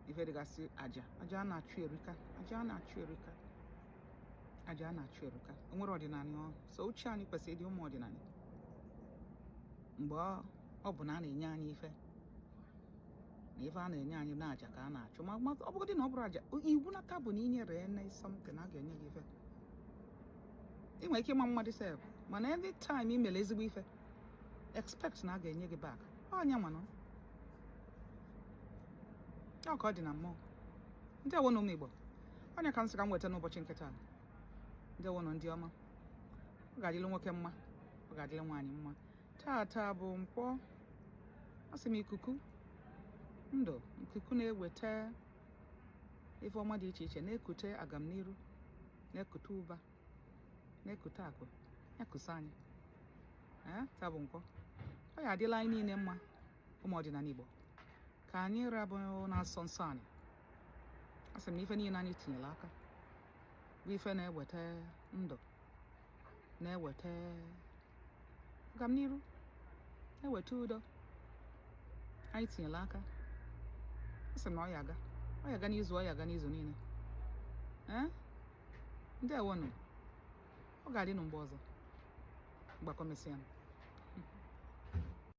Ife dịgasị aja, aja a na-achụ erika, aja a na-achụ erika, aja a na-achụ erika. O nwere ọdịnala ọ so uche anyị kwesịrị ịdị ụmụ ọdịnala mgbe ọ bụ na a na-enye anyị ife na ife a na-enye anyị na aja ka a na-achụ. Ma ọ bụgodị na ọ bụrụ aja iwu nata bụ na inyere ene something, a ga-enye gị ife. Ị nwere ike ịma mmadụ sef, mana anytime ị mere ezigbo ife, expect na a ga-enye gị back. Onye nwanụ ọ ka ọ dị na mmụọ. Ndewo na ụmụ Igbo, onye ka m sị ka m weta n'ụbọchị nke taa. Ndewo nụ, ndị ọma. Ọ ga-adịrị nwoke mma, ọ ga-adịrị nwaanyị mma. Taata bụ Nkwọ. Asị m ikuku ndụ, ikuku na-eweta ife ọma dị iche iche, na-ekute agamniru, na-ekute ụba, na-ekute akụ, ya kusa anyị. Ee, taa bụ Nkwọ. Ọ ya adịla anyị niile mma, ụmụ ọdịnala Igbo, ka anyị rabụ na-asọ nsọ anyị. Asị m na ife niile anyị tinyere aka bụ ife na-eweta ndụ, na-eweta agamniru, na-eweta udo anyị tinyere aka, asị m na ọ ya aga, ọ ya aga n'izu, ọ ya aga n'izu niile. Ee, ndewonụ. Ọ ga-adịnụ mgbe ọzọ. Mgbakọ mesịa.